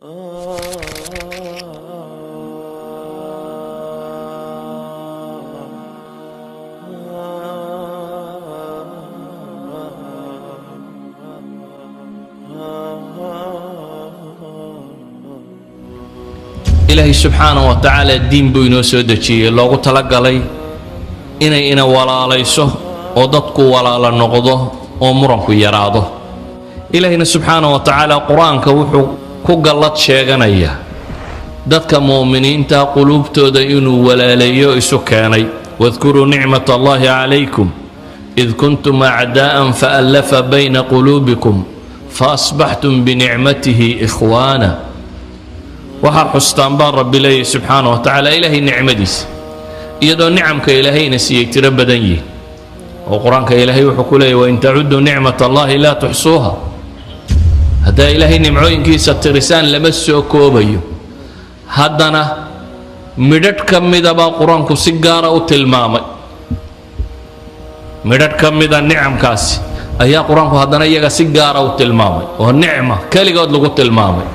Ilaahay subxaana wa tacaala diin buu inoo soo dejiyey loogu talagalay inay ina walaalayso oo dadku walaala noqdo oo muranku yaraado. Ilaahayna subxaana wa tacaala qur-aanka wuxuu ku gallad sheeganayaa dadka mu'miniinta quluubtooda inuu walaaleeyo, isu keenay. Wadkuruu nicmat allahi calaykum id kuntum acdaa'an faallafa bayna quluubikum faasbaxtum binicmatihi ikhwaana. Waxaa xustaan baa Rabbi leeyahy subxaana wa tacaala Ilaahay nicmadiisa, iyadoo nicamka Ilaahayna siiyey tiro badan yihin, oo qur-aanka Ilaahay wuxuu ku leeyay: wain tacuduu nicmat allahi laa tuxsuuha. Haddaa Ilaahay nimcooyinkiisa tirisaan, lama soo koobayo. Haddana midhadh ka midabaa qur-aanku si gaara u tilmaamay. Midhadh ka mida nicamkaasi ayaa qur-aanku haddana iyaga si gaara u tilmaamay, oo nicma keligood lagu tilmaamay.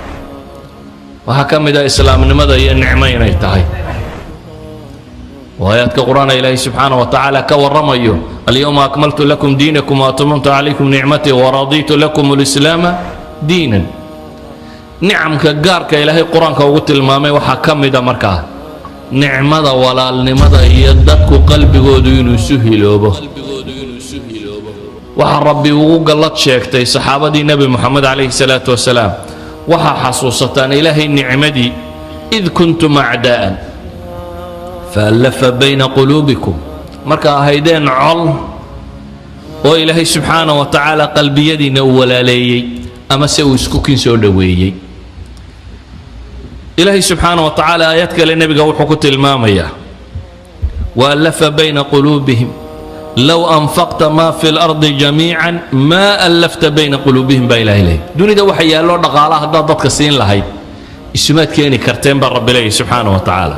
Waxaa ka mid a islaamnimada iyo nicmo inay tahay. Aayaadka qur-aana Ilaahay subxaana wa tacaala ka warramayo: alyowma akmaltu lakum diinakum waatmamtu calaykum nicmatii waraditu lakum alislaama diinan. Nicamka gaarka Ilaahay qur-aanka ugu tilmaamay waxaa ka mida markaa nicmada walaalnimada iyo dadku qalbigoodu inuu isu hiloobo. Waxaa Rabbi ugu gallad sheegtay saxaabadii Nebi Moxamed calayhi salaatu wasalaam: waxaa xasuusataan Ilaahay nicmadii, id kuntum acdaa'an faallafa bayna quluubikum, marka ahaydeen col oo Ilaahay subxaana wa tacaala qalbiyadiinna uu walaaleeyey ama se uu isku kin soo dhoweeyey. Ilaahay subxaana wa tacaala aayad kale nebiga wuxuu ku tilmaamayaa: waallafa bayna quluubihim low anfaqta ma fi lardi jamiica maa allafta bayna quluubihim, baa Ilahay leeyay. Dunida waxa yaalloo dhaqaala haddaad dadka siin lahayd, isumaad keeni karteen, baa Rabbi leeyahy subxaana wa tacaala.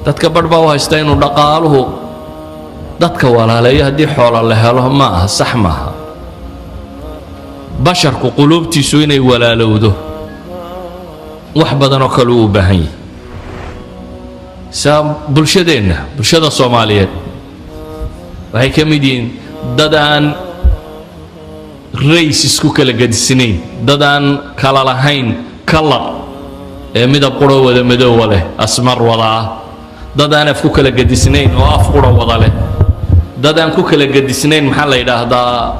Dadka barh baa u haysta inuu dhaqaaluhu dadka walaaleeyo haddii xoola la helo. Ma aha, sax maaha. Basharku quluubtiisu inay walaalowdo wax badan oo kale uu u baahan yahay. Saa bulshadeenna, bulshada Soomaaliyeed, waxay ka mid yihiin dad aan race isku kala gedisnayn, dad aan kala lahayn kalar ee midab quro wada madoowa leh, asmar wada ah, dad aan af ku kala gedisnayn oo af qura wada leh, dad aan ku kala gedisnayn, maxaa la yidhaahdaa,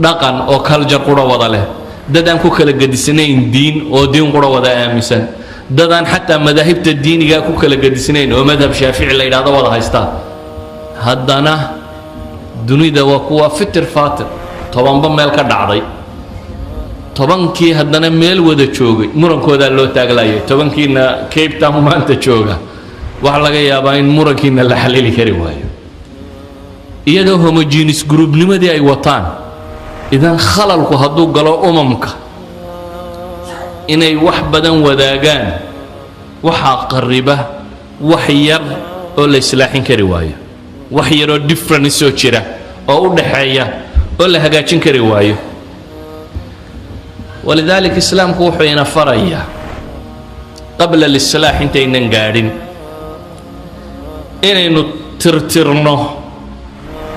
dhaqan oo culture qura wada leh, dad aan ku kala gedisnayn diin oo diin qura wada aaminsan, dad aan xataa madaahibta diinigaa ku kala gedisnayn oo madhab Shaafici la yidhahdo wada haystaa. Haddana dunida waa kuwa fitir faatir tobanba meel ka dhacday, tobankii haddana meel wada joogay murankoodaa loo taaglayay. Tobankiina Cape Town maanta jooga, waxaa laga yaabaa in murankiina la xalili kari waayo, iyadoo homogeneous groupnimadii ay wataan. Idan khalalku hadduu galo umamka inay wax badan wadaagaan, waxaa qariba wax yar oo la islaaxin kari waayo, wax yaroo difference oo jira oo u dhaxeeya oo la hagaajin kari waayo. Walidaalika islaamku wuxuu ina farayaa, qabla alislaax intaynan gaadhin, inaynu tirtirno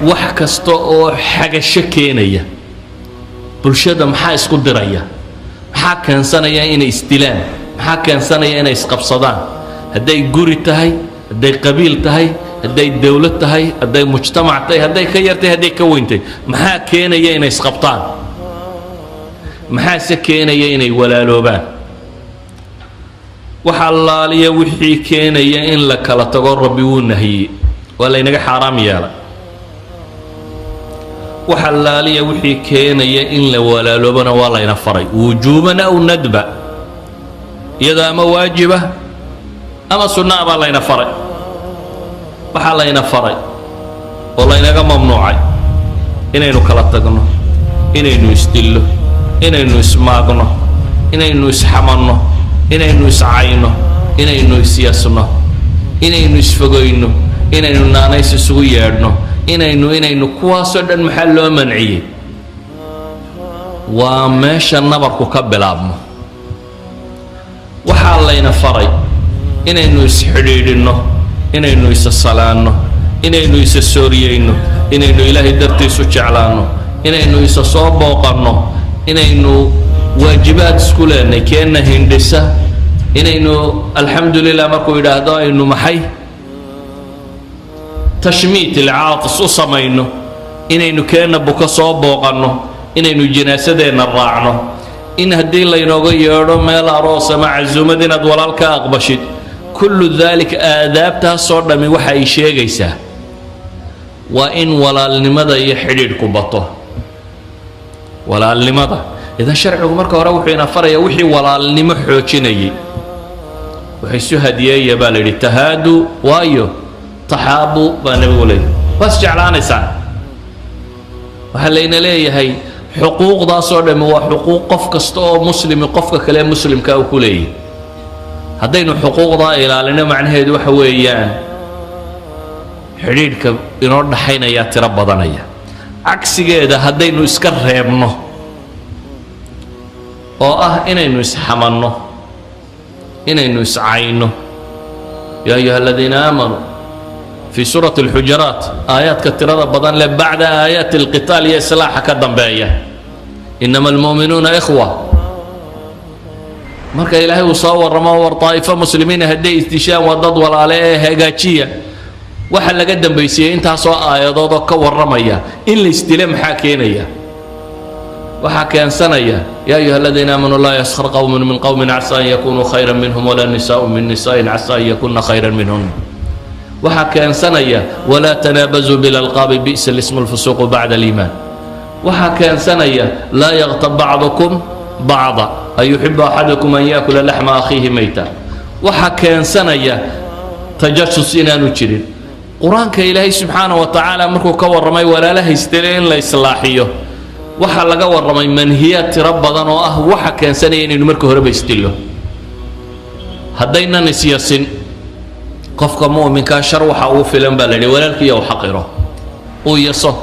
wax kasta oo xagasho keenaya bulshada. Maxaa isku diraya? Maxaa keensanaya inay isdilaan? Maxaa keensanaya inay isqabsadaan? Hadday guri tahay, hadday qabiil tahay, hadday dowlad tahay, hadday mujtamac tahay, hadday ka yartahay, hadday ka weyntahay, maxaa keenaya inay isqabtaan? Maxaase keenaya inay walaaloobaan? Wax allaaliya wixii keenaya in la kala tago, Rabbi wuu nahiyey, waa laynaga xaaraam yeelay. Wax allaaliya wixii keenaya in la walaaloobana waa layna faray, wujuuban aw nadba, iyadoo ama waajiba ama sunnaa baa layna faray. Waxaa layna faray oo laynaga mamnuucay inaynu kala tagno, inaynu isdillo, inaynu ismaagno, inaynu isxamanno, inaynu iscayno, inaynu isyasno, inaynu isfogoyno, inaynu naanays isugu yeedhno, inaynu kuwaasoo dhan. Maxaa loo manciyey? Waa meesha nabarku ka bilaabmo. Waxaa layna faray inaynu isxidhiidhinno, inaynu isa salaanno, inaynu isa sooriyeyno, inaynu Ilaahay dartiisu jeclaanno, inaynu isa soo booqanno, inaynu waajibaad isku leenay, keenna hindhisa inaynu alxamdu lilah markuu yidhaahdo aynu maxay tashmiit ilcaatis u samayno, inaynu keenna buko soo booqanno, inaynu jinaasadeenna raacno, in haddii laynooga yeedho meel aroos ama casuumad inaad walaal ka aqbashid. Kullu dalik, aadaabtaasoo dhammi waxa ay sheegaysaa waa in walaalnimada iyo xidhiidhku bato, walaalnimada. Idan sharcigu marka hore wuxuu ina farayaa wixii walaalnimo xoojinayay. Wax isu hadiyeeya baa la yidhi, tahaadu, waayo taxaabu baa nebigu leeyahy, waa is jeclaanaysaan. Waxaa layna leeyahay xuquuqdaasoo dhammi waa xuquuq qof kasta oo muslimi qofka kale muslimka uu ku leeyahy. Haddaynu xuquuqdaa ilaalino, macnaheedu waxa weeyaan xidhiidhka inoo dhaxaynayaa tiro badanaya. Cagsigeeda haddaynu iska reebno oo ah inaynu isxamanno, inaynu iscayno, yaa ayuha aladiina aamanuu, fii suurati alxujaraat aayaadka tirada badan leh bacda aayaati alqitaal iyo islaaxa ka dambeeya, inama almu'minuuna ikhwa. Marka Ilaahay uu soo warramo, war daa'ifo muslimiina hadday isdishaan waa dad walaale ee hagaajiya, waxa laga dambaysiiyey intaasoo aayadood oo ka warramaya in la isdile. Maxaa keenaya? Waxaa keensanaya, yaa ayuha aladiina aamanuu laa yaskhar qowmun min qowmin casa an yakunuu khayran minhum walaa nisaa'un min nisaa'in casa an yakuna khayran minhun. Waxaa keensanaya, walaa tanaabazuu bilalqaabi bi'sa lismu lfusuuqu bacda aliimaan. Waxaa keensanaya, laa yaktab bacdukum bacda ayuxibu axadukum an yaakula laxma akhiihi mayta. Waxaa keensanaya tajasus inaanu jirin. Qur-aanka Ilaahay subxaana wa tacaala markuu ka warramay walaala haystele in la islaaxiyo, waxaa laga warramay manhiyaad tiro badan oo ah waxa keensanaya inaynu marka horeba isdillo. Haddaynan isyasin, qofka mu'minkaa shar waxa ugu filan baa la yidhi walaalkiiya u xaqiro uu yaso.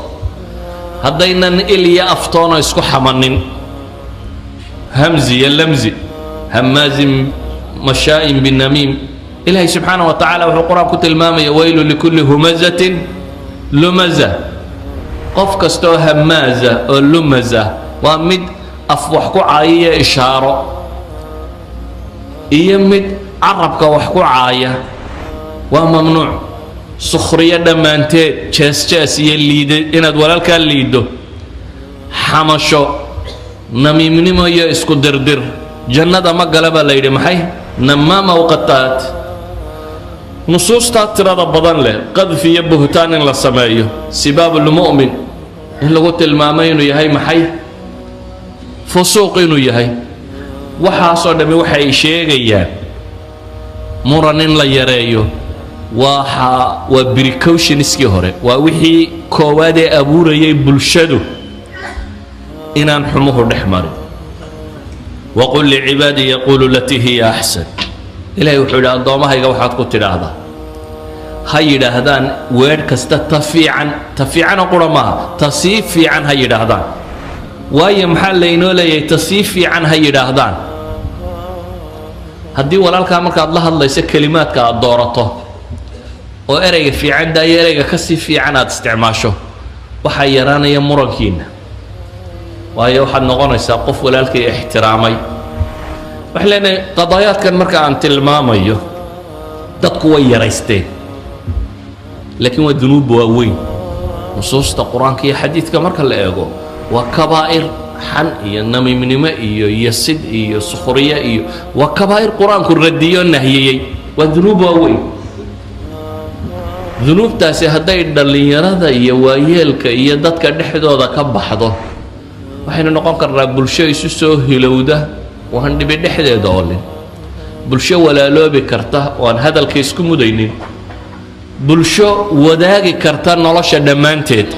Haddaynan il iyo aftoona isku xamanin, hamzi iyo lamzi, hamaazin mashaa'in binamiim, Ilaahay subxaana wa tacaala wuxuu qur-aan ku tilmaamaya waylu likulli humazatin lumaza. Qof kasta oo hamaaza oo lumaza waa mid af wax ku caayaya ishaaro iyo mid carabka wax ku caaya, waa mamnuuc. Sukhriyo dhammaanteed, jees jees iyo liide inaad walaalkaa liiddo, xamasho, namiimnimo iyo isku dirdir, jannada ma gala baa la yidhi. Maxay namaama waqataat, nusuustaa tirada badan leh, qadfi iyo buhtaan in la sameeyo, sibaabulmu'min in lagu tilmaamo inuu yahay maxay fusuuq inuu yahay, waxaasoo dhammi waxay sheegayaan muran in la yareeyo. Waxa waa precautionskii hore, waa wixii koowaad ee abuurayay bulshadu inaan xumuhu dhex marin. Waqul licibaadii yaquulu latii hiya axsan. Ilahay wuxuu yidhi, addoommahayga waxaad ku tidhaahdaa ha yidhaahdaan weedh kasta ta fiican. Ta fiicanoo qura maaha, ta sii fiican ha yidhaahdaan. Waayo, maxaa laynoo leeyahay ta sii fiican ha yidhaahdaan? Haddii walaalkaa markaad la hadlayso kelimaadka aad doorato oo ereyga fiican daayo, ereyga ka sii fiican aad isticmaasho, waxaa yaraanaya murankiina, waayo waxaad noqonaysaa qof walaalkay ixtiraamay. Waxaan leenahay qadaayaadkan marka aan tilmaamayo dadku way yaraysteen, laakiin waa dunuub waaweyn. Nusuusta qur-aanka iyo xadiidka marka la eego waa kabaa'ir. Xan iyo namiimnimo iyo yasid iyo sukhriye iyo waa kabaa'ir qur-aanku radiyo, nahyiyey, waa dunuub waaweyn. Dunuubtaasi hadday dhallinyarada iyo waayeelka iyo dadka dhexdooda ka baxdo, waxaynu noqon karnaa bulsho isu soo hilowda oo aan dhibi dhexdeeda oolin, bulsho walaaloobi karta oo aan hadalka isku mudaynin, bulsho wadaagi karta nolosha dhammaanteed.